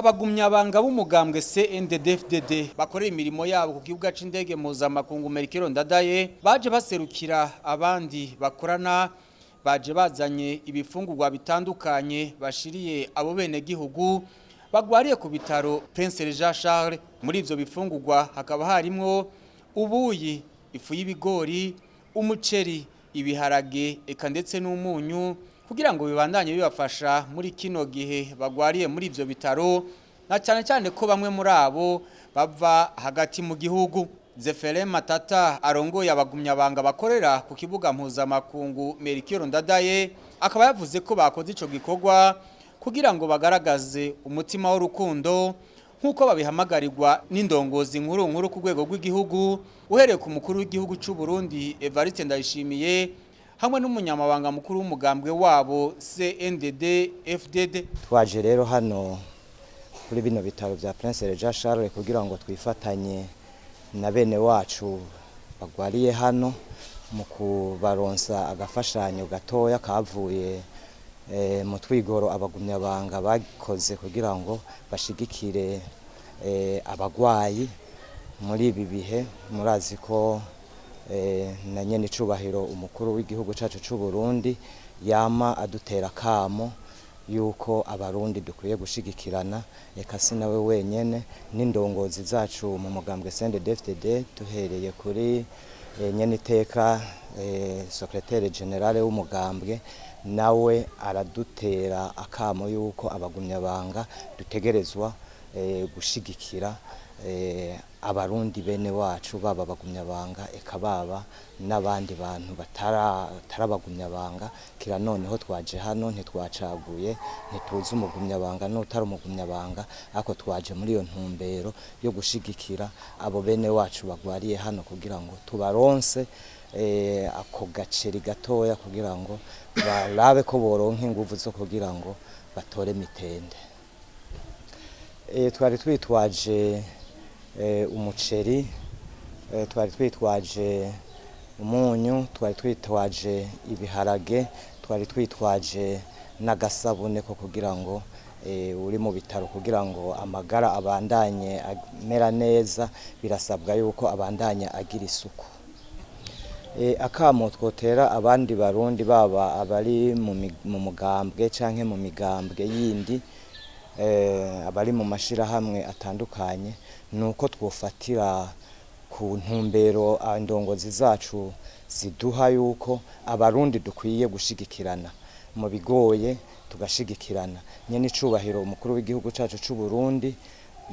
Abagumyabanga b'umugambwe CNDD-FDD bakorera imirimo yabo ku kibuga c'indege mpuzamakungu Melchior Ndadaye baje baserukira abandi bakorana, baje bazanye ibifungurwa bitandukanye bashiriye abo bene gihugu bagwariye ku bitaro Prince Jean Charles. Muri ivyo bifungurwa hakaba harimwo ubuyi, ifu y'ibigori, umuceri, ibiharage eka ndetse n'umunyu, kugira ngo bibandanye bibafasha muri kino gihe bagwariye muri ivyo bitaro, na cyane cyane ko bamwe muri abo bava hagati mu gihugu. Zefere Matata arongoye abagumyabanga bakorera ku kibuga mpuzamakungu Melchior Ndadaye akaba yavuze ko bakoze ico gikorwa kugira ngo bagaragaze umutima w'urukundo nk'uko babihamagarirwa n'indongozi nkuru nkuru ku rwego rw'igihugu, uhereye ku mukuru w'igihugu cy'u Burundi Evariste Ndayishimiye hamwe n'umunyamabanga mukuru w'umugambwe wabo CNDD FDD. Twaje rero hano kuri bino bitaro bya Prince Jean Charles kugira ngo twifatanye na bene wacu bagwariye hano mu kubaronsa agafashanyo gatoya kavuye mu twigoro abagumyabanga bakoze kugira ngo bashigikire abagwayi muri ibi bihe. Murazi ko na nyene icubahiro umukuru w'igihugu cacu c'u Burundi yama adutera kamo yuko abarundi dukwiye gushigikirana, eka si nawe wenyene, n'indongozi zacu mu mugambwe CNDD-FDD, duhereye kuri nyene iteka secrétaire général w'umugambwe, nawe aradutera akamo yuko abagumyabanga dutegerezwa gushigikira abarundi bene wacu, baba abagumyabanga eka baba n'abandi bantu batarabagumyabanga. Kira noneho twaje hano ntitwacaguye, ntituzi umugumyabanga n'utari umugumyabanga, ariko twaje muri iyo ntumbero yo gushigikira abo bene wacu bagwariye hano kugira ngo tubaronse ako gaceri gatoya kugira ngo barabe ko boronka inguvu zo kugira ngo batore mitende. Twari twitwaje umuceri, twari twitwaje umunyu, twari twitwaje ibiharage, twari twitwaje n'agasabune ko kugira ngo uri mu bitaro kugira ngo amagara abandanye amera neza, birasabwa yuko abandanya agira isuku. Akamo twotera abandi barundi, baba abari mu mugambwe canke mu migambwe yindi, abari mu mashirahamwe atandukanye, nuko twofatira ku ntumbero indongozi zacu ziduha yuko abarundi dukwiye gushigikirana mu bigoye, tugashigikirana. Nyene icubahiro umukuru w'igihugu cacu c'u Burundi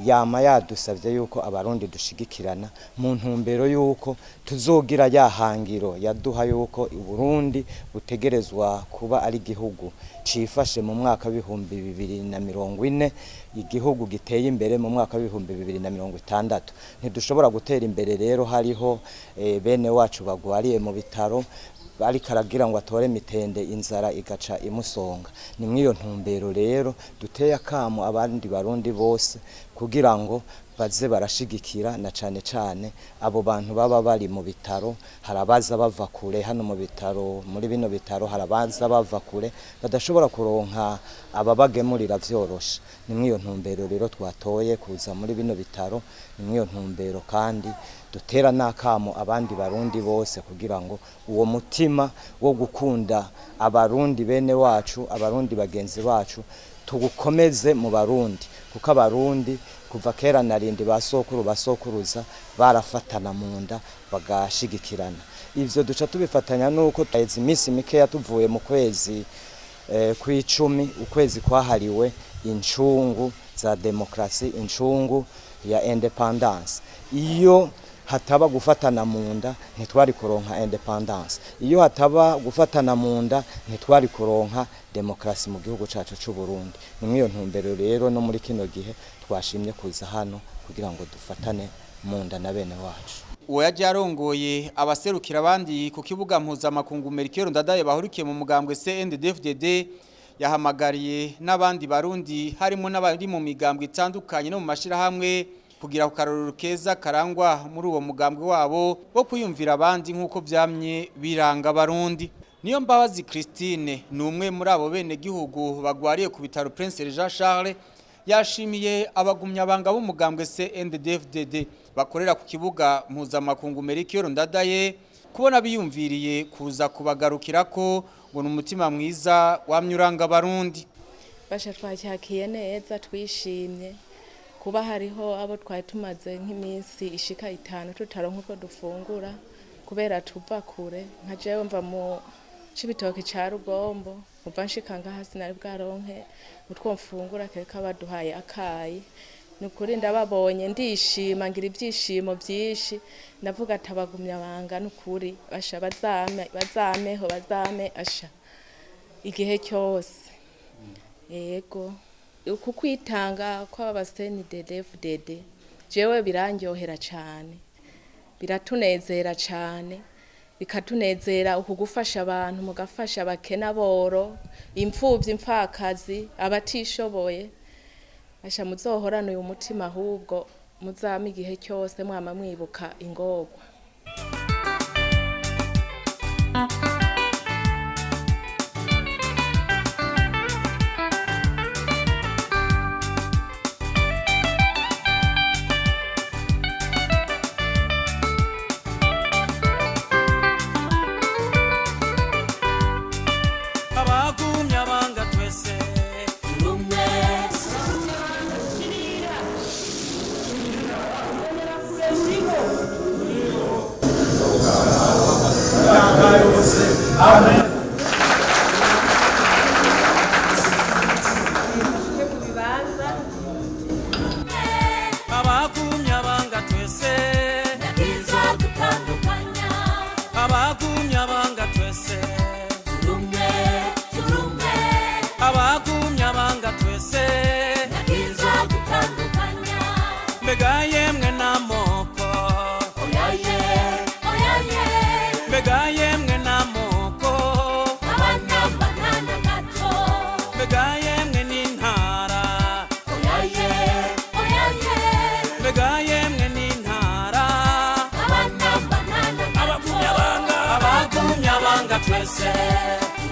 yama yadusavye yuko abarundi dushigikirana mu ntumbero yuko tuzogira ya hangiro yaduha yuko Burundi butegerezwa kuba ari igihugu cifashe mu mwaka 2040, igihugu giteye imbere mu mwaka 2060. Ntidushobora gutera imbere rero hariho bene wacu bagwariye mu bitaro, ariko aragira ngo atore mitende, inzara igaca imusonga. Ni mw'iyo ntumbero rero duteye akamo abandi barundi bose kugira ngo baze barashigikira na cane cane abo bantu baba bari mu bitaro. Harabaza bava kure hano mu bitaro, muri bino bitaro harabaza bava kure badashobora kuronka ababagemurira vyoroshe. Ni mw'iyo ntumbero rero twatoye kuza muri bino bitaro, ni mw'iyo ntumbero kandi dutera n'akamo abandi barundi bose kugira ngo uwo mutima wo gukunda abarundi bene wacu, abarundi bagenzi bacu, tugukomeze mu barundi, kuko abarundi kuva kera narindi basokuru basokuruza barafatana mu nda bagashigikirana. Ivyo duca tubifatanya nuko tuheze iminsi mikeya tuvuye mu kwezi kw'icumi, ukwezi kwahariwe incungu za demokrasi, incungu ya indépendance. Iyo hataba gufatana mu nda ntitwari kuronka indépendance, iyo hataba gufatana mu nda ntitwari kuronka demokrasi mu gihugu cacu c'u Burundi. Ni mw'iyo ntumbero rero no muri kino gihe twashimye kuza hano kugira ngo dufatane mu nda na bene wacu. Uwo yaje arongoye abaserukira abandi ku kibuga mpuzamakungu Melchior Ndadaye bahurikiye mu mugambwe CNDD-FDD yahamagariye n'abandi barundi harimo n'abari mu migambwe itandukanye no mu mashirahamwe kugira ku karorero keza karangwa muri uwo mugambwe wabo wo kwiyumvira abandi nk'uko vyamye biranga abarundi. Niyo Mbabazi Christine ni umwe muri abo bene gihugu bagwariye ku bitaro Prince Jean Charles, Yashimiye abagumyabanga b'umugambwe CNDD-FDD bakorera ku kibuga mpuzamakungu Melchior Ndadaye kubona biyumviriye kuza kubagarukirako ngo ni umutima mwiza wamye uranga abarundi. Basha twacyakiye neza, twishimye kuba hariho abo twari tumaze nk'iminsi ishika 5 tutaronka uko dufungura kubera tuva kure. Nka jewe mva mu Cibitoke ca Rugombo, mva nshika ngaha sinari bwaronke utwo mfungura kereka baduhaye akayi. Ni ukuri ndababonye ndishima, ngira ibyishimo byinshi, ndavuga ati abagumyabanga ni ukuri basha bazame, bazameho, bazame asha igihe cyose. Yego, uku kwitanga kw'aba CNDD-FDD jewe birandyohera cane, biratunezera cane, bikatunezera uku gufasha abantu, mugafasha abakene, aboro, imfuvyi, impfakazi, abatishoboye. Asha muzohorane uyu mutima, ahubwo muzame igihe cyose mwama mwibuka ingorwa. Abagumyabanga twese turumwe. Abagumyabanga twese, Ntizadutandukanya. Abagumyabanga twese, Turumwe, turumwe. Abagumyabanga twese, Ntizadutandukanya. Mbega yemwe n'amoko, Oyaye, oyaye. Mbega yemwe n'amoko, Abanamba nta na gato. Mbega yemwe n'intara, Oyaye, oyaye. Mbega yemwe n'intara, Abanamba nta na gato. Abagumyabanga, abagumyabanga twese,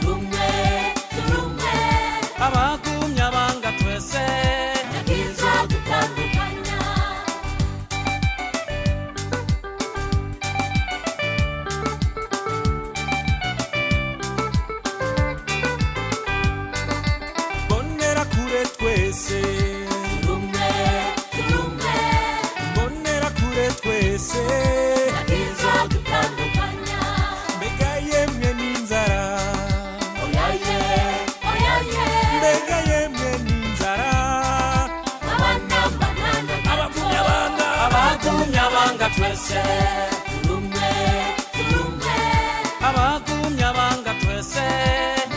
Turumwe, turumwe. Abagumyabanga twese, Ntizadutandukanya. Bonera kure twese, Turumwe, turumwe. Bonera kure twese, Ntizadutandukanya. Mbega yemwe n'inzara, Oyaye, oyaye. Mbega yemwe n'inzara, Abanamba nta na gato. Abagumyabanga, abagumyabanga twese, Turumwe, turumwe. Abagumyabanga twese,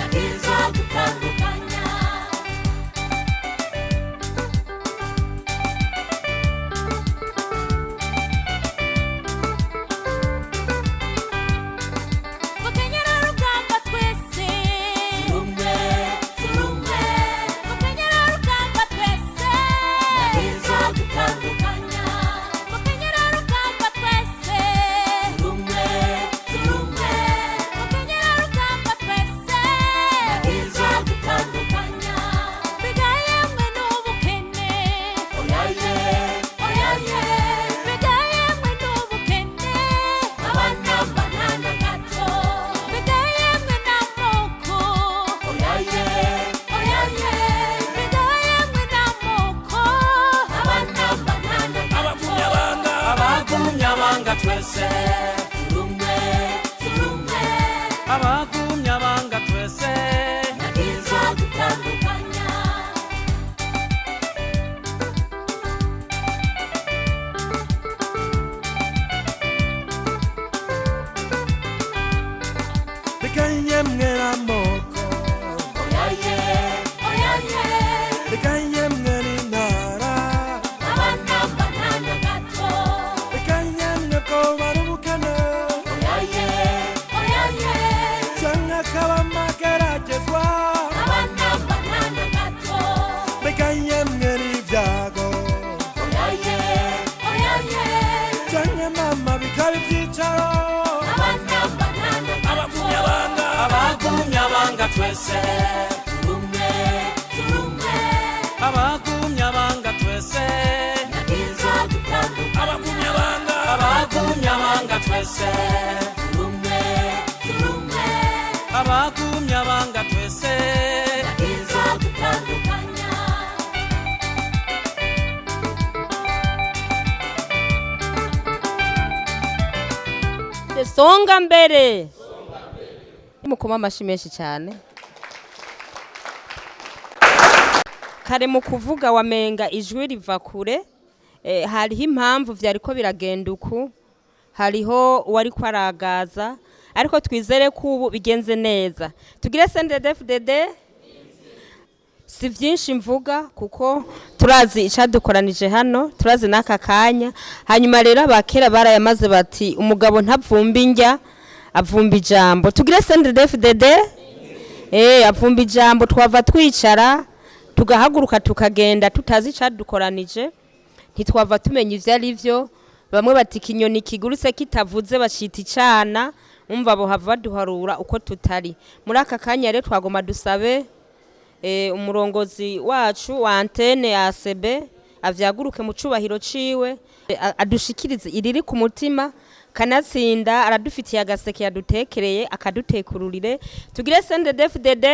Ntizadutandukanya. Mukenyera rugamba twese. Turumwe, turumwe. Mukenyera rugamba twese. Ntizadutandukanya. Mukenyera rugamba twese. Turumwe, turumwe. Mukenyera rugamba twese. Ntizadutandukanya. Mbega yemwe n'ubukene. Oyaye, oyaye. Mbega yemwe n'ubukene. Abanamba nta na gato. Mbega yemwe n'amoko. Oyaye, oyaye. Mbega yemwe n'amoko. Abanamba nta na gato. Abagumyabanga, abagumyabanga twese, Turumwe, turumwe. Abagumyabanga twese, Ntizadutandukanya. Mbega yemwe n'amoko, Oyaye, oyaye. Mbega yemwe n'intara, Abanamba nta na gato. Mbega yemwe bwoba n'ubukene, Oyaye, oyaye. Canke akaba amageragezwa, Abanamba nta na gato. Mbega yemwe n'ibyago, Oyaye, oyaye. Canke mama bikaba ivyicaro, Abanamba nta na gato. Abagumyabanga, abagumyabanga twese, Turumwe, turumwe. Abagumyabanga. Twese Turumwe, turumwe, abagumya banga twese nakizo dutandukanya. Songa mbere. Mukoma amashi menshi cyane. Kare mu kuvuga wamenga ijwi riva kure, hariho impamvu vyariko biragenda uku, hariho uwari kwaragaza, ariko twizere ko ubu bigenze neza. Tugire CNDD-FDD. Si byinshi mvuga kuko turazi icyadukoranije hano, turazi n'aka kanya. Hanyuma rero abakera barayamaze bati umugabo ntavumba indya, avumba ijambo. Tugire CNDD-FDD. Avumba ijambo, twava twicara tugahaguruka tukagenda tutazi icyadukoranije, ntitwava tumenya ivyo ari byo. Bamwe bati ikinyoni kigurutse kitavuze bacita icana, umva bohava baduharura uko tutari. Muri aka kanya rero twagoma dusabe umurongozi wacu wa antene ya ACB avyaguruke mu cubahiro ciwe, adushikirize iriri ku mutima, kanatsinda aradufitiye agaseke yadutekereye akadutekururire. Tugire CNDD-FDD.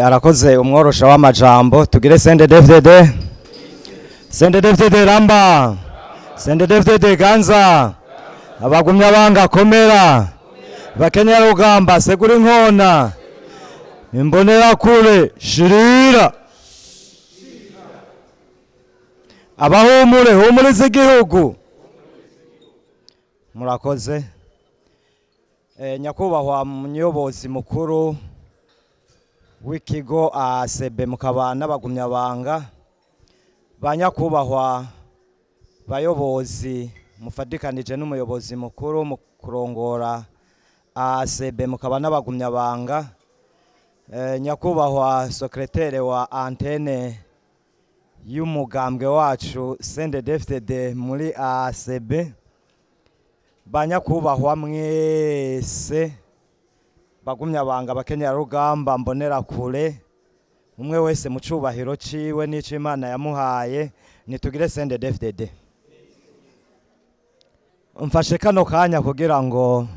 Arakoze umworosha w'amajambo. Tugire CNDD-FDD. CNDD-FDD ramba. CNDD-FDD ganza. Abagumya banga komera. Bakenyarugamba segura inkona. Imbonerakure shirira. Abahumure humuriza igihugu. Murakoze. Nyakubahwa muyobozi mukuru w'ikigo ACB mukaba n'abagumyabanga, ba nyakubahwa bayobozi mufadikanije n'umuyobozi mukuru mu kurongora ACB mukaba n'abagumyabanga, nyakubahwa sekretere wa antene y'umugambwe wacu CNDD-FDD muri ACB, ba nyakubahwa mwese bagumyabanga bakenyerarugamba mbonerakure, umwe wese mu cubahiro ciwe n'ico Imana yamuhaye, nitugire CNDD-FDD. Mfashe kano kanya kugira ngo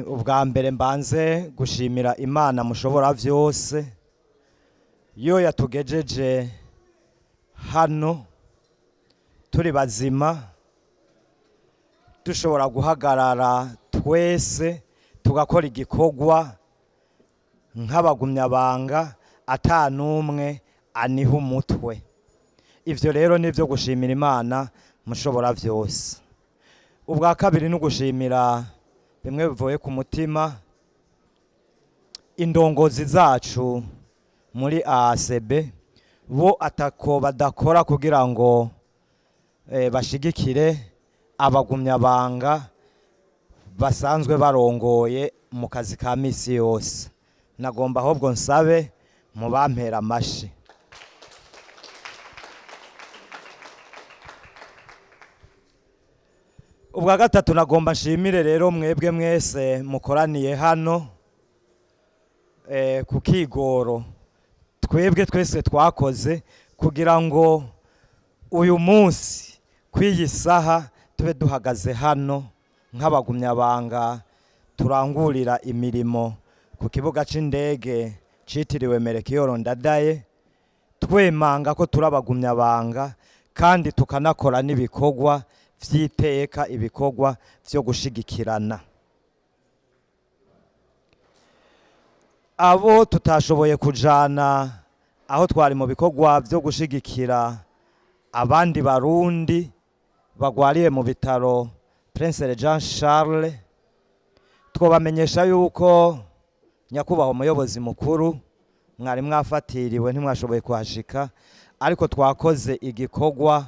ubwa mbere mbanze gushimira Imana mushobora vyose yo yatugejeje hano turi bazima, dushobora guhagarara twese tugakora igikorwa nk'abagumyabanga ata n'umwe aniha umutwe. Ivyo rero nivyo gushimira Imana mushobora vyose. Ubwa kabiri ni ugushimira bimwe bivuye ku mutima indongozi zacu muri ACB, bo atako badakora kugira ngo bashigikire abagumyabanga basanzwe barongoye mu kazi ka misi yose. Nagomba ahubwo nsabe mubampera amashi. Ubwa gatatu nagomba nshimire rero mwebwe mwese mukoraniye hano ku kigoro twebwe twese twakoze kugira ngo uyu munsi kw'iyi saha tube duhagaze hano nk'abagumyabanga turangurira imirimo ku kibuga c'indege citiriwe Melchior Ndadaye, twemanga ko turabagumyabanga kandi tukanakora n'ibikorwa vy'iteka, ibikorwa vyo gushigikirana. Abo tutashoboye kujana aho twari mu bikorwa vyo gushigikira abandi barundi bagwariye mu bitaro Prince Jean Charles, twobamenyesha yuko nyakubahwa umuyobozi mukuru mwari mwafatiriwe ntimwashoboye kuhashika, ariko twakoze igikorwa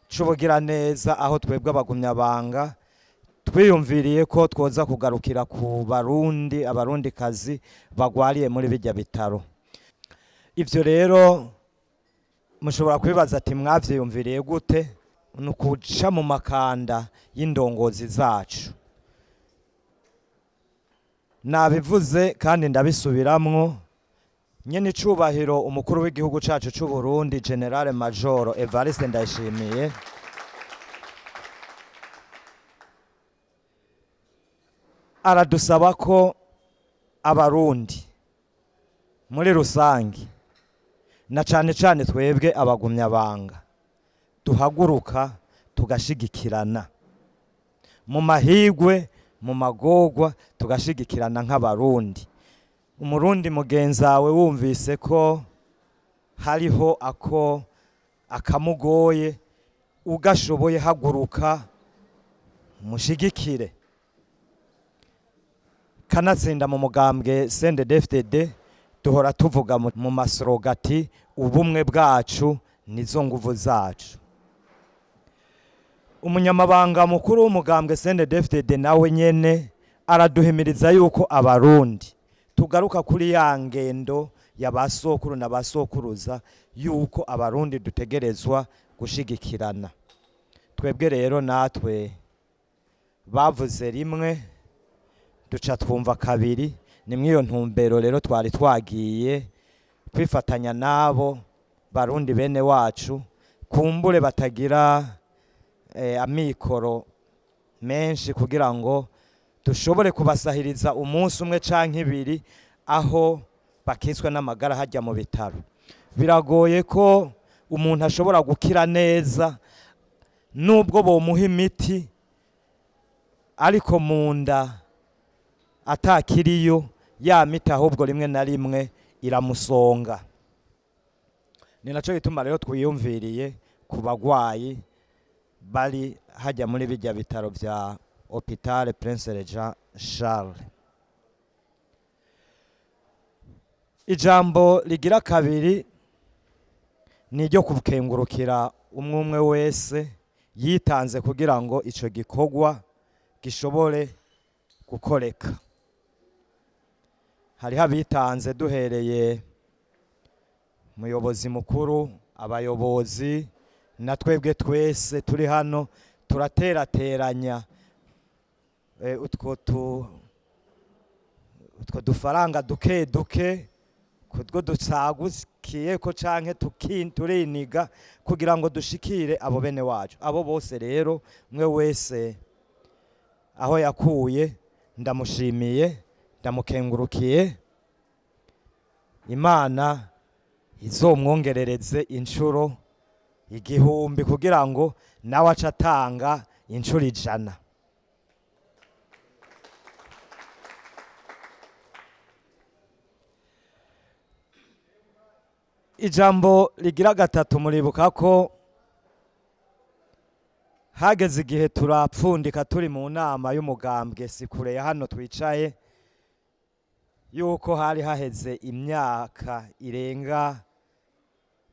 c'ubugiraneza aho twebwe abagumyabanga twiyumviriye ko twoza kugarukira ku barundi abarundikazi bagwariye muri bijya bitaro. Ivyo rero mushobora kwibaza ati mwavyiyumviriye gute? Ni ukuca mu makanda y'indongozi zacu. Nabivuze kandi ndabisubiramwo, Nyene icubahiro umukuru w'igihugu cacu c'u Burundi, General Major Evariste Ndayishimiye, aradusaba ko abarundi muri rusange, na cane cane twebwe abagumyabanga, duhaguruka tugashigikirana mu mahigwe, mu magorwa, tugashigikirana nk'abarundi. Umurundi mugenzawe wumvise ko hariho ako akamugoye, ugashoboye haguruka mushigikire. Kanatsinda mu mugambwe CNDD-FDD duhora tuvuga mu masorogati: ubumwe bwacu nizo nguvu zacu. Umunyamabanga mukuru w'umugambwe CNDD-FDD nawe nyene araduhimiriza yuko abarundi tugaruka kuri ya ngendo ya ba sokuru na ba sokuruza, yuko abarundi dutegerezwa gushigikirana. Twebwe rero natwe bavuze rimwe duca twumva kabiri. Ni mw'iyo ntumbero rero twari twagiye kwifatanya n'abo barundi bene wacu, kumbure batagira amikoro menshi, kugira ngo dushobore kubasahiriza umunsi umwe canke ibiri aho bakitswe n'amagara hajya mu bitaro. Biragoye ko umuntu ashobora gukira neza nubwo bomuha imiti, ariko mu nda atakiriyo ya miti, ahubwo rimwe na rimwe iramusonga. Ni nacyo gituma rero twiyumviriye ku bagwayi bari hajya muri bijya bitaro bya Hôpital Prince Regent Charles. Ijambo rigira kabiri ni iryo gukengurukira umwe umwe wese yitanze kugira ngo ico gikorwa gishobore gukoreka. Hariho abitanze, duhereye umuyobozi mukuru, abayobozi na twebwe twese turi hano turaterateranya utwo dufaranga duke duke kutwo dusagukiye ko canke turiniga kugira ngo dushikire abo bene wacu. Abo bose rero, mwe wese aho yakuye, ndamushimiye, ndamukengurukiye. Imana izomwongerereze inshuro 1000 kugira ngo nawe ace atanga inshuro 100. Ijambo rigira gatatu, muribuka ko hageze igihe turapfundika turi mu nama y'umugambwe, si kure ya hano twicaye, yuko hari haheze imyaka irenga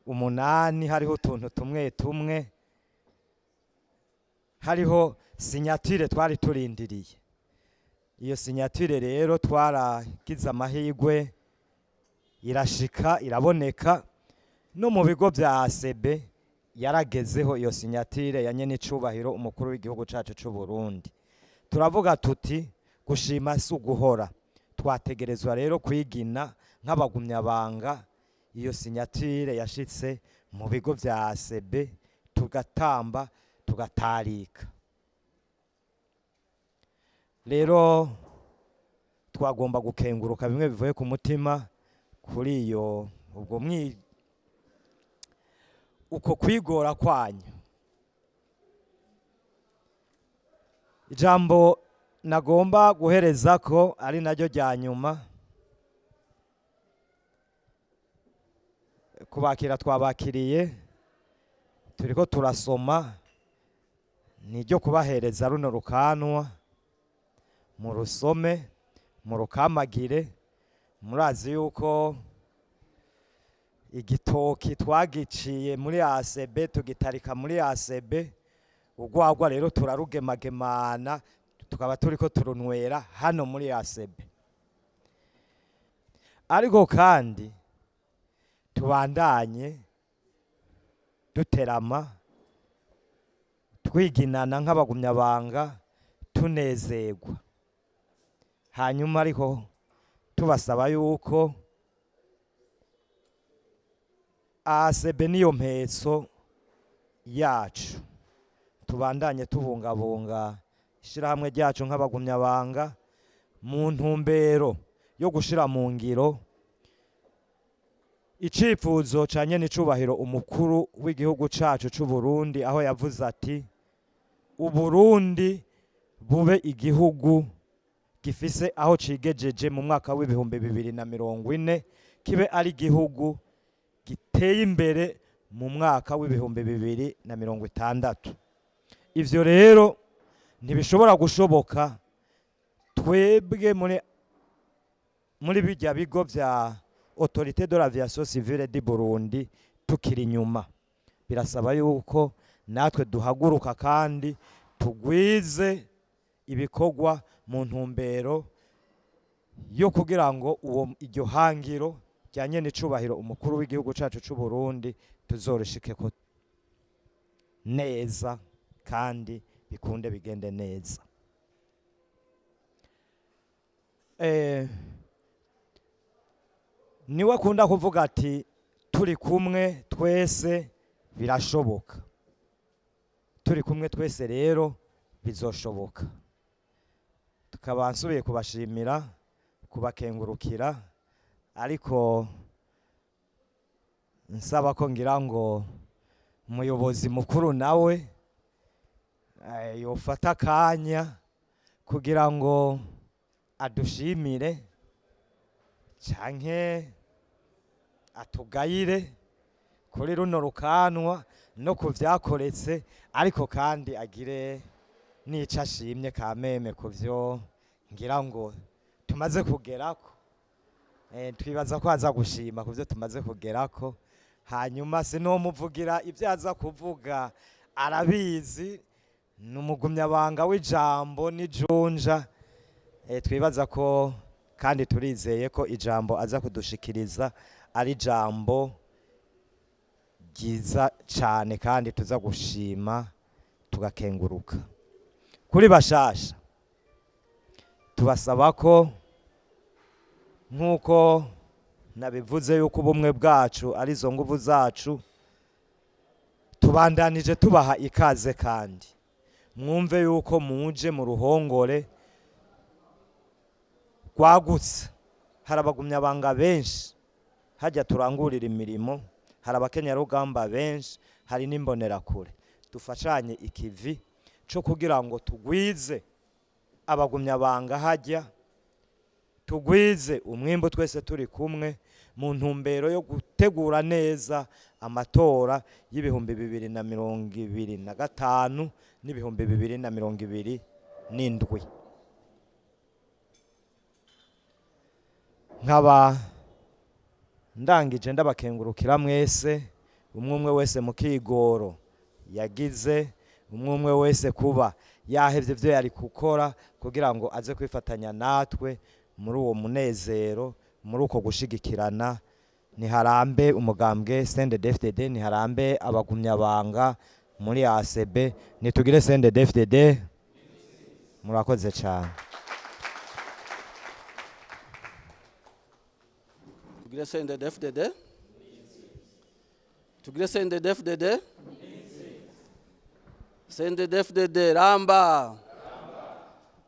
8 hariho utuntu tumwe tumwe, hariho signature twari turindiriye. Iyo signature rero twaragize amahirwe irashika, iraboneka no mu bigo bya ACB yaragezeho, iyo signature ya nyenicubahiro umukuru w'igihugu cacu c'u Burundi. Turavuga tuti gushima si uguhora, twategerezwa rero kwigina nk'abagumyabanga iyo signature yashitse mu bigo vya ACB, tugatamba tugatarika. Rero twagomba gukenguruka bimwe bivuye ku mutima kuri iyo ubwo mwi uko kwigora kwanyu. Ijambo nagomba guhereza ko ari naryo rya nyuma, kubakira twabakiriye turiko turasoma, ni iryo kubahereza runo rukanwa mu rusome, mu rukamagire. Murazi yuko igitoki twagiciye muri ACB, tugitarika muri ACB, urwagwa rero turarugemagemana, tukaba turiko turunywera hano muri ACB. Ariko kandi tubandanye duterama, twiginana nk'abagumyabanga, tunezerwa. Hanyuma ariko tubasaba yuko ACB niyo mpetso yacu. Tubandanye tubungabunga ishyirahamwe ryacu nk'abagumyabanga mu ntumbero yo gushira mu ngiro icifuzo ca nyenicubahiro umukuru w'igihugu cacu c'u Burundi, aho yavuze ati: "Uburundi bube igihugu gifise aho cigejeje mu mwaka w'2040, kibe ari igihugu giteye imbere mu mwaka w'2060." Ivyo rero ntibishobora gushoboka twebwe muri bijya bigo vya Autorité de l'Aviation Civile du Burundi tukiri inyuma. Birasaba yuko natwe duhaguruka kandi tugwize ibikorwa mu ntumbero yo kugira ngo uwo iryo hangiro rya nyenicubahiro umukuru w'igihugu cacu c'u Burundi tuzorishikeko neza kandi bikunde bigende neza. Niwe akunda kuvuga ati: "Turi kumwe twese birashoboka." Turi kumwe twese rero bizoshoboka. Tukaba nsubiye kubashimira, kubakengurukira, ariko nsaba ko ngira ngo umuyobozi mukuru nawe yofata akanya kugira ngo adushimire canke atugayire kuri runo rukanwa no ku vyakoretse, ariko kandi agire n'ico ashimye kameme ku vyo ngira ngo tumaze kugerako. Twibaza ko aza gushima ku vyo tumaze kugerako, hanyuma sinomuvugira ibyo aza kuvuga, arabizi, ni umugumyabanga w'ijambo n'ijunja. Twibaza ko kandi turizeye ko ijambo aza kudushikiriza ari ijambo ryiza cyane kandi tuza gushima tugakenguruka. Kuri bashasha, tubasaba ko nk'uko nabivuze yuko ubumwe bwacu arizo nguvu zacu, tubandanije tubaha ikaze kandi mwumve yuko muje mu ruhongore rwagutse. Hari abagumyabanga benshi hajya turangurira imirimo, hari abakenyarugamba benshi, hari n'imbonerakure. Dufashanye ikivi cyo kugira ngo tugwize abagumyabanga hajya, tugwize umwimbu twese turi kumwe mu ntumbero yo gutegura neza amatora y'2025 n'2027. Nkaba ndangije ndabakengurukira mwese, umwe umwe wese mu kigoro yagize, umwe umwe wese kuba yahevye ivyo yari gukora kugira ngo aze kwifatanya natwe muri uwo munezero, muri uko gushigikirana. Niharambe umugambwe CNDD-FDD, niharambe abagumyabanga muri ACB, nitugire CNDD-FDD. Murakoze cyane. Tugire CNDD-FDD, tugire CNDD-FDD, CNDD-FDD ramba,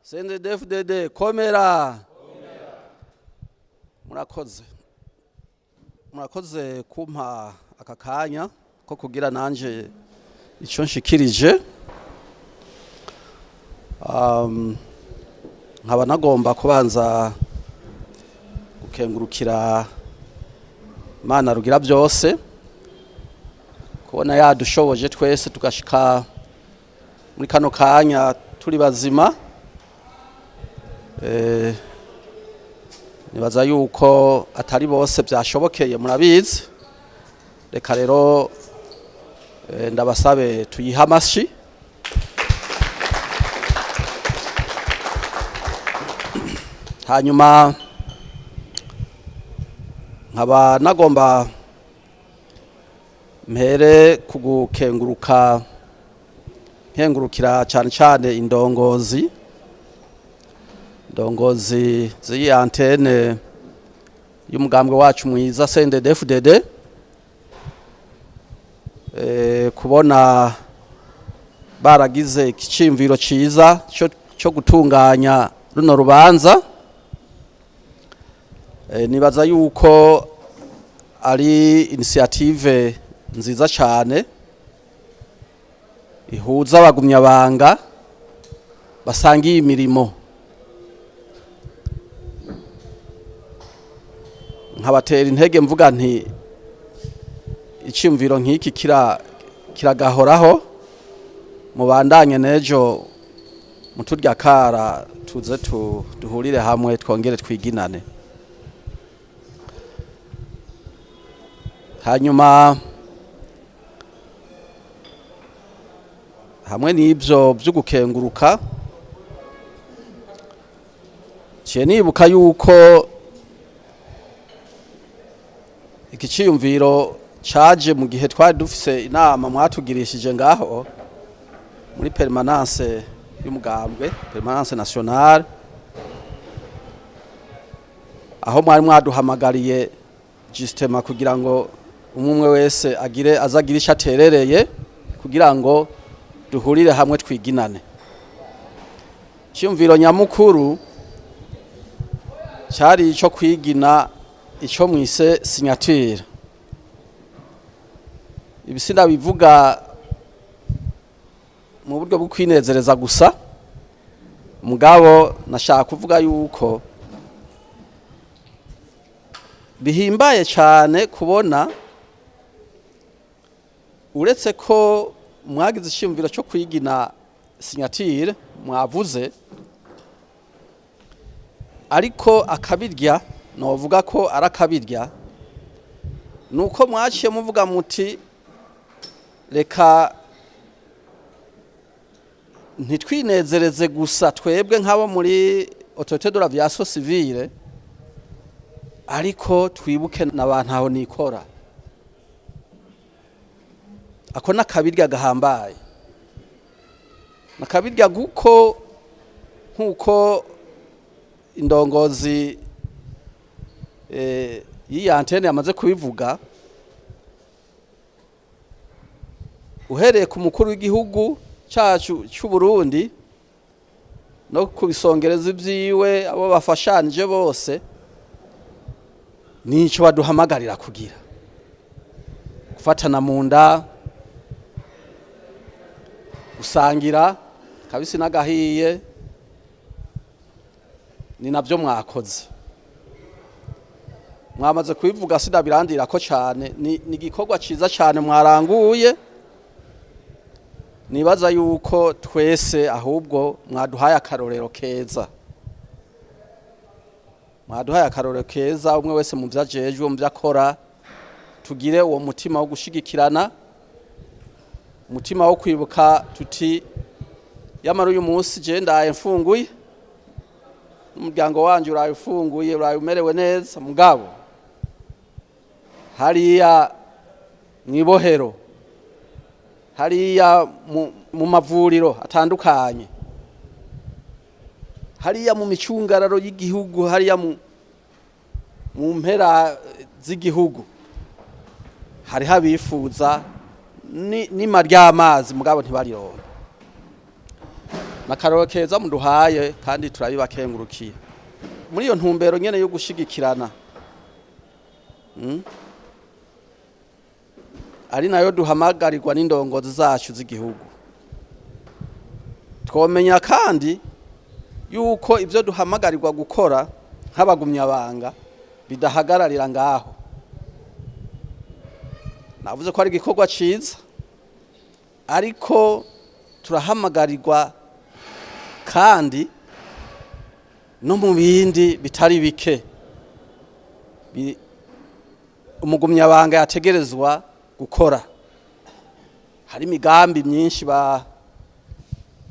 CNDD-FDD komera. Murakoze, murakoze kumpa aka kanya ko kugira nanje icyo nshikirije. Nkaba nagomba kubanza gukengurukira Imana rugira byose kubona yadushoboje twese tugashika muri kano kanya turi bazima. Nibaza yuko atari bose byashobokeye, murabizi. Reka rero ndabasabe tuyihe amashi. Hanyuma nkaba nagomba mpere kugukenguruka, nkengurukira cyane cyane indongozi z'iyi antene y'umugambwe wacu mwiza CNDD-FDD. Kubona baragize ikicimviro ciza cyo gutunganya runo rubanza. Nibaza yuko ari initiative nziza cyane ihuza abagumyabanga basangiye imirimo, nkabatera intege mvuga nti iciyumviro nk'iki kiragahoraho, mubandanye n'ejo muturya kara tuze duhurire hamwe twongere twiginane. Hanyuma hamwe n'ibyo byo gukenguruka, ciye nibuka yuko iki ciyumviro caje mu gihe twari dufise inama mwatugirishije ngaho muri permanence y'umugambwe, permanence nationale, aho mwari mwaduhamagariye justement kugira ngo umwe wese agire azagira ico aterereye kugira ngo duhurire hamwe twiginane. Ciyumviro nyamukuru cari ico kwigina ico mwise signature. Ibi sinabivuga mu buryo bwo kwinezereza gusa, mugabo nashaka kuvuga yuko bihimbaye cyane kubona, uretse ko mwagize iciyumviro cyo kwigina signature mwavuze, ariko akabirya novuga ko ari akabirya nuko mwaciye muvuga muti reka ntitwinezereze gusa twebwe nk'abo muri autorité de l'aviation civile, ariko twibuke n'abantu aho nikora. Ako nakabirya gahambaye, nakabirya guko nkuko indongozi y'iyi antene yamaze kubivuga, uhereye ku mukuru w'igihugu cacu cy'u Burundi no kubisongereza ibyiwe abo bafashanije bose, nico baduhamagarira kugira gufatana mu nda, gusangira kabisi n'agahiye. Ni navyo mwakoze, mwamaze kubivuga sinabirandira ko cyane. Ni igikorwa ciza cyane mwaranguye, nibaza yuko twese ahubwo mwaduhaye akarorero keza, mwaduhaye akarorero keza, umwe wese mu vyajejwe mu vyakora, tugire uwo mutima wo gushigikirana, umutima wo kwibuka tuti yamara uyu munsi je ndaye mfunguye, umuryango wanje uraye ufunguye, uraye umerewe neza, mugabo hariya mwibohero, hariya mu mavuriro atandukanye, hariya mu micungararo y'igihugu, hariya mu mpera z'igihugu, hariho abifuza nima ry'amazi mugabo ntibarironka. Nakaroro keza muduhaye kandi turabibakengurukiye. Muri iyo ntumbero nyene yo gushigikirana, ari nayo duhamagarirwa n'indongozi zacu z'igihugu, twomenya kandi yuko ibyo duhamagarirwa gukora nk'abagumyabanga bidahagararira ngaho. Navuze ko ari igikorwa ciza, ariko turahamagarirwa kandi no mu bindi bitari bike umugumyabanga yategerezwa gukora. Hari imigambi myinshi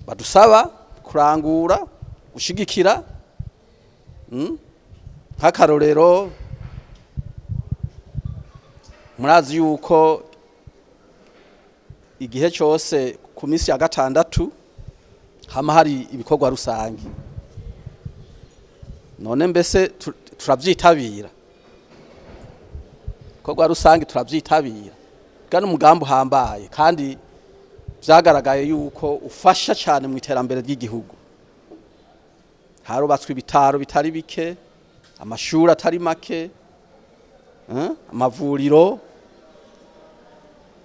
badusaba kurangura, gushigikira, nk'akarorero murazi yuko igihe cyose ku minsi ya gatandatu hama hari ibikorwa rusange. None mbese turavyitabira ibikorwa rusange, turavyitabira. Gano umugambi uhambaye kandi vyagaragaye yuko ufasha cyane mu iterambere ry'igihugu. Harubatswe ibitaro bitari bike, amashuri atari make, amavuriro,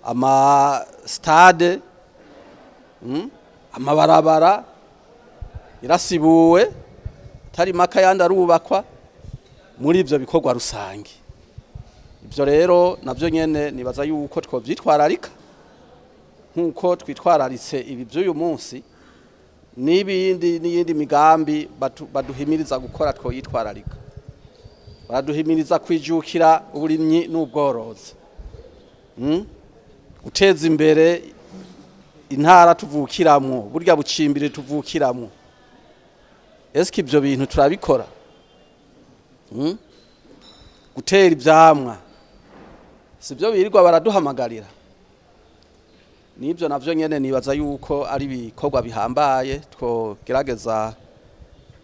ama stade, amabarabara irasibuwe atari make, ayandi arubakwa muri ivyo bikorwa rusange. Ibyo rero navyo nyene nibaza yuko twovyitwararika nkuko twitwararitse ibi by'uyu munsi n'ibindi n'iyindi migambi baduhimiriza gukora twoyitwararika. Baraduhimiriza kwijukira uburimyi n'ubworozi, guteza imbere intara tuvukiramwo, burya bucimbire tuvukiramwo. Eske ibyo bintu turabikora? Gutera ivyamwa sibyo birirwa baraduhamagarira? Nibyo navyo nyene nibaza yuko ari ibikorwa bihambaye twogerageza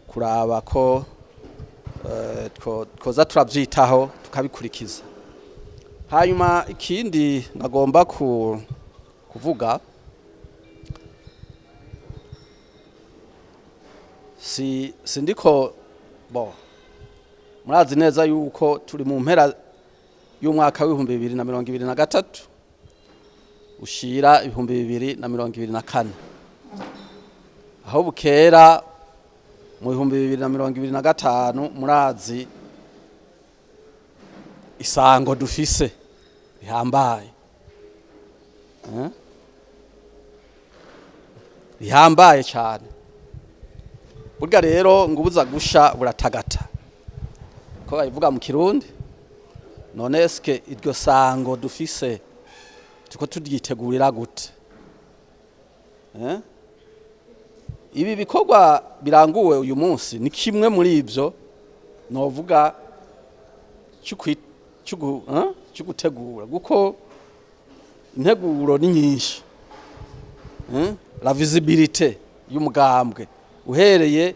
kuraba ko twoza turavyitaho tukabikurikiza. Hanyuma ikindi nagomba kuvuga, si sindiko bo murazi neza yuko turi mu mpera y'umwaka w'2023 ushira 2024, aho bukera mu 2025. Murazi isango dufise rihambaye, eh? Rihambaye cyane. Burya rero ngubuza gusha buratagata, ko babivuga mu Kirundi. None eske iryo sango dufise tuko turyitegurira gute, eh? Ibi bikorwa biranguwe uyu munsi ni kimwe muri ibyo novuga cyo gutegura, kuko integuro ni nyinshi, La visibilité y'umugambwe uhereye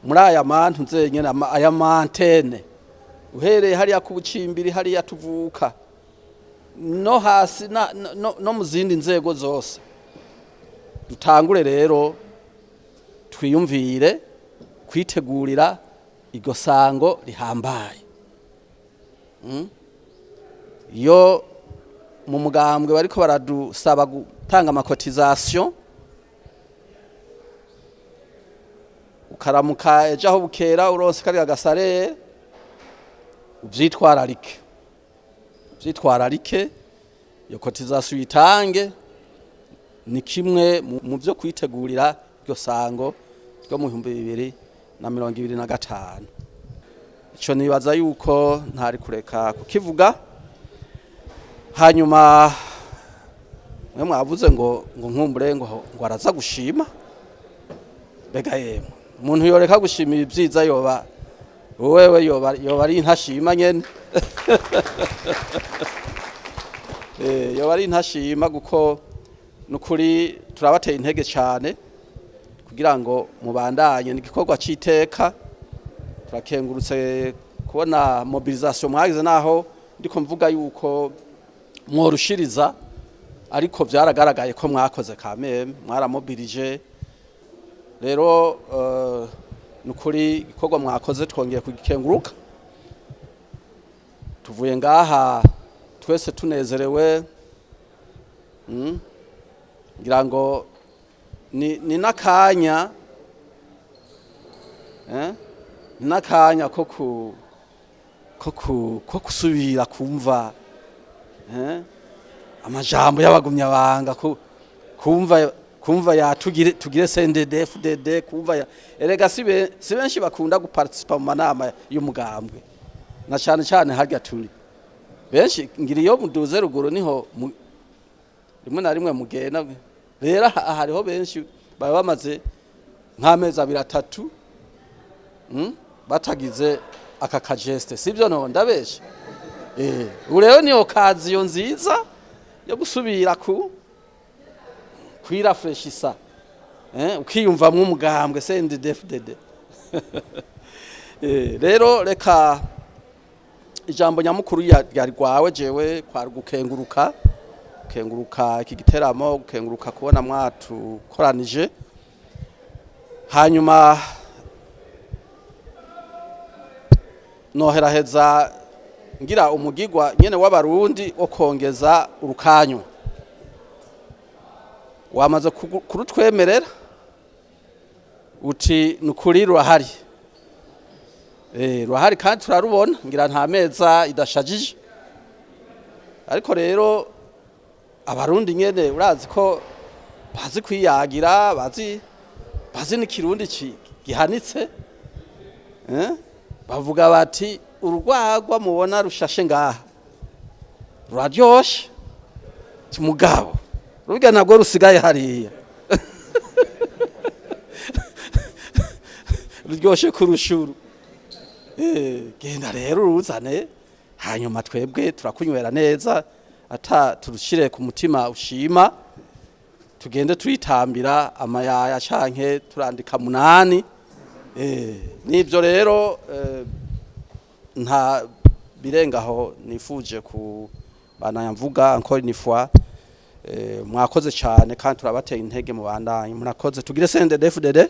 muri aya mantu nzenyene, aya ma antennes, uhereye hariya ku bucimbiri hariya tuvuka, no hasi no mu zindi nzego zose. Dutangure rero twiyumvire kwitegurira iryo sango rihambaye. Iyo mu mugambwe bariko baradusaba gutanga ama cotisations, ukaramuka ejo aho bukera uronse kariya gasare, uvyitwararike, uvyitwararike, iyo cotisation uyitange. Ni kimwe mu byo kwitegurira iryo sango ryo mu 2025. Ico nibaza yuko ntari kureka kukivuga. Hanyuma mwe mwavuze ngo nkumbure ngo araza gushima. Mbega yemwe, umuntu yoreka gushimira ibyiza, yoba wewe yoba ari intashima nyene, yoba ari intashima, kuko nukuri turabateye intege cyane kugira ngo mubandanye. Ni igikorwa c'iteka. Turakengurutse kubona mobilisation mwagize, naho ndiko mvuga yuko mworushiriza, ariko vyaragaragaye ko mwakoze kameme, mwaramobilije. Rero nukuri igikorwa mwakoze twongeye kugikenguruka. Tuvuye ngaha twese tunezerewe, Ngira ngo ni n'akanya, ni n'akanya ko kusubira kumva amajambo y'abagumyabanga, kumva ya tugire CNDD-FDD, kumva ya erega si benshi bakunda guparticipa mu manama y'umugambwe, na cyane cyane harya turi benshi. Ngira iyo muduze ruguru niho rimwe na rimwe mugenda. Rero aha hariho benshi baba bamaze nk'amezi abiri atatu, batagize aka kageste. Sibyo? No ndabesha? Ubu rero ni occasion nziza yo gusubira ku kwirafreshisa, ukiyumvamwo umugambwe CNDD-FDD. Rero reka Ijambo nyamukuru ryari rwawe, jewe kwari gukenguruka, gukenguruka iki giteramo, gukenguruka kubona mwatukoranije. Hanyuma noheraheza ngira umugigwa nyene w'abarundi wo kongeza urukanyu wamaze kurutwemerera uti nukuri rurahari, rurahari kandi turarubona, ngira nta meza idashajije. Ariko rero abarundi nyene urazi ko bazi kwiyagira, bazi n'ikirundi gihanitse, bavuga bati urwagwa mubona rushashe ngaha ruraryoshe, mugabo rurya nabwo rusigaye hariya ruryoshe kurushuru. Genda rero uruzane, hanyuma twebwe turakunywera neza, ata turushire ku mutima ushima, tugende turitambira amayaya canke turandika munani. Nivyo rero, nta birengaho nifuje ku banaya mvuga. Encore une fois, mwakoze cyane kandi turabateye intege mu bandanye. Murakoze. Tugire CNDD-FDD.